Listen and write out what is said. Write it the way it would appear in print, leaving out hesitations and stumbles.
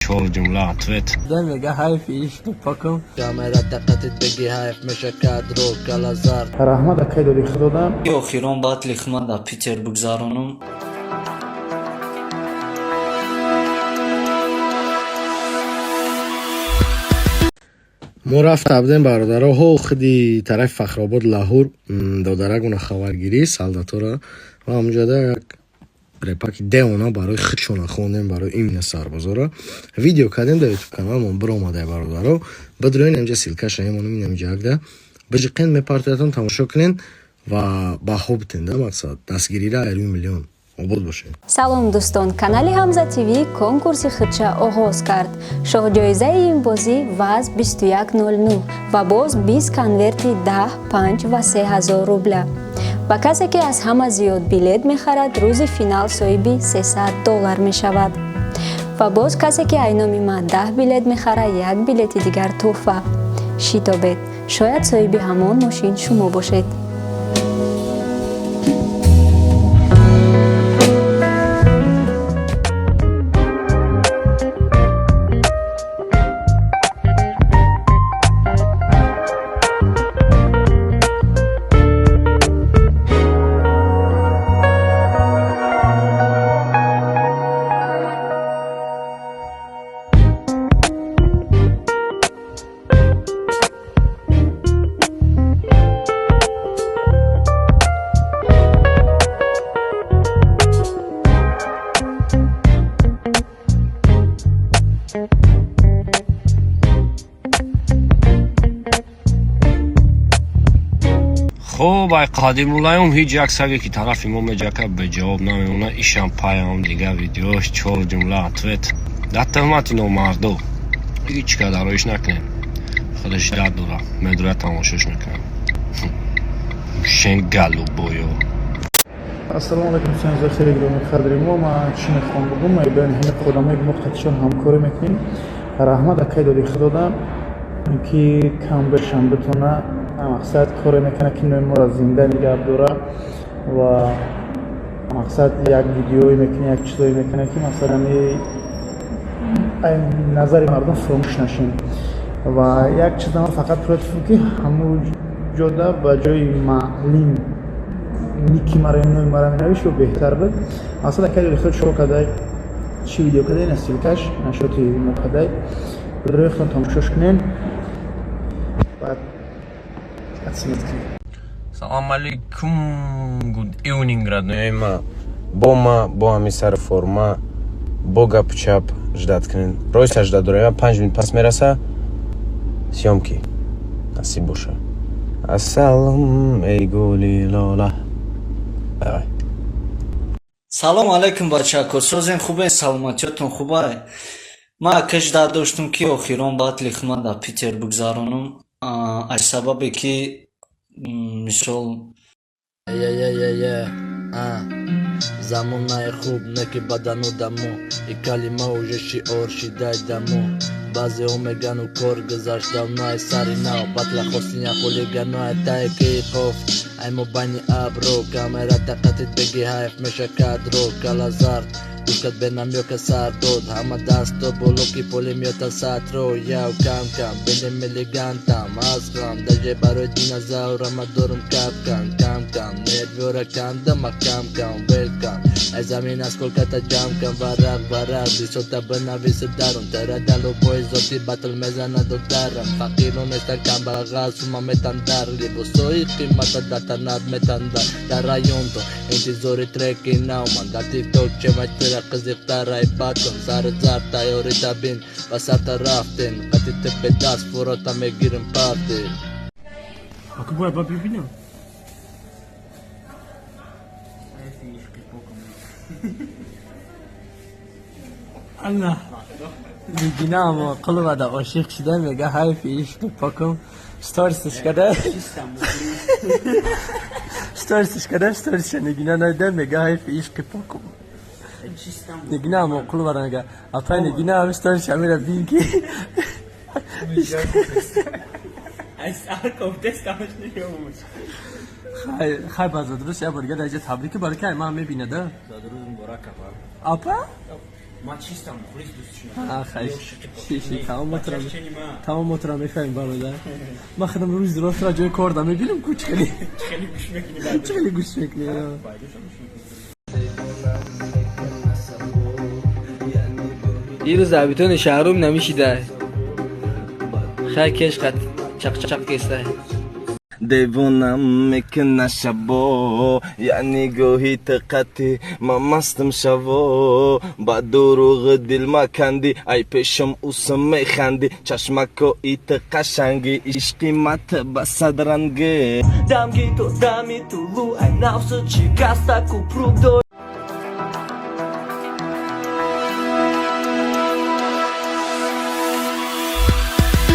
Чор ҷумла ответ. Мега ҳайфи ишқи покум. Камера тақатит беги ҳайф меша кадро калазар. Раҳмат акай доди худодам. Охирон батли худман дар Питер бигзаронам. Мо рафта будем, бародаро, ҳо, худи тарафи Фахробод, Лаҳур, додарагуна хабаргирӣ солдатора ва ҳамҷода як репаки деона барои худшона хондем, барои именно сарбозора видео кардем, дар ютуб каналмон биромадай, бародаро, бидроен, инҷа ссылкаша мемонем, инамҷа якда биҷиқен, мепартоятон, тамошо кунен ва баҳо битен да мақсад дастгирира айрӯи миллион обод бошед. Салом, дӯстон! Канали Ҳамза ТВ конкурси худша оғоз кард. Шоҳҷоизаи ин бозӣ ВАЗ 2109 ва боз 20 конверти 10, 5 ва 3 ҳазор рубля. Ва касе ки аз ҳама зиёд билет мехарад, рӯзи финал соҳиби 300 доллар мешавад. Ва боз касе ки айноми ман 10 билет мехарад, як билети дигар тӯҳфа. Шитобед, шояд соҳиби ҳамон мошин шумо бошед. Хуб, ай қадимулайём ҳеҷ як саге ки тарафи мо меҷака, беҷавоб намемона. Ишам паям дига видеош, чор ҷумла ответ дар тӯҳмати номардо. Ҳеҷ ка дароиш накунем, худаш дард дора, медуря, тамошош мекунам. Шен галубоё. Ассалому алайкум, дӯстони хеле гиромӣ қадри мо. Ман чӣ мехоҳам бигӯм? Байни ҳамин одамое ки мо қатишон ҳамкорӣ мекунем, раҳмат акай доди худодам, ки кам бешам битона мақсад коре мекунад, ки номи моро зинда нигаҳ дора ва мақсад як видеое мекунад, як чизое мекунад, ки мақсад ами назари мардум фуромӯш нашем. Ва як чиза ман фақат против, ки ҳамун ҷода ба ҷои маълим ники мара, номи мара менавишт, ё беҳтар буд. Мақсад акай доди худ шо кадай, чӣ видео кадай, на ссылкаш нашоти мо кадай, рӯи худтон тамошош кунен, баъд оценить кунед. Салом алейкум, good evening, родной ма. Бо ма, бо ҳами сари форма, бо гапу чап ждать кунен. Ройса ждать дорем, 5 минут пас мераса. Съёмки. Насиб боша. Ассалом, эй гули лола. Давай. Салом алейкум, бачако, созен, хубен, саломатиётон хубай? Ман ака ждать доштум, ки охирон батли худман дар Питер бигзаронам, аз сабабе ки мисол Е-е-е-е, а. Замонаи хуб не ки бадану дамо, и калима уже шиор шидай дамо. Баъзеҳо мегану кор гузашт давно, ай сари нав батла хостиня хулигану, ай тай ки қоф, ай мобайни абро. Камера тақатит беги ҳайф меша кадро кала зард гӯшкат бенамёка сар дод, ҳама дасто боло, ки пулемёта сатро яв кам кам бинем элегантам аз ғам даже барои динозаврама дорум капкан кам кам нервёра кандама кам кам велкам ай замин осколката ҷамъ кам, варақ варақ бисота бинависи дарун тара далубои зоти батл мезанаду дарам фақирон нестан камбағал, сума метан дар либосои қимата дар танат метанда дар районто интизори треки нав ман дар тикток чемай тира қизиқтар, ай батон сари зард тайёри табин ба сарта рафтен қати типи даст фурота мегирим парти. Аку бояд ба бибинам. Алла. Нигинам қулвада ошиқ шуда, мега ҳайфи ишқи покум. Сторисш када. Сторисш када, сторисша Нигина найда, мега ҳайфи ишқи покум. Нигина ам қулвада мега. Апай Нигина ам сторисша мера бин ки. Аз сар кофтест тамош намеомуд. Хай, хай, ба зодрӯз як бор дига дар инҷа табрики барои ки ман мебинада. Зодрӯз муборак, апа. Апа? Ман чистам, мухлис дӯстш. Хай, ши тамом мотора мефаҳмем, бародар. Ман худам рӯзи ростра ҷои кор да мебинам ку чӣ Хеле гӯш мекунӣ. Чӣ хеле гӯш мекунӣ. Дирӯз дар битони шаҳрум намешидай. Хай кеш қат чақчақ кестай. Девонам мекуна шабо, я нигоҳи тиққати ман мастам шаво. Ба дурӯғи дил маканди, ай пешам усм механди, чашмакои ту қашанги, ишқи мат ба садранги. Дамги то дами тулу ай нафсу чикаста купрук.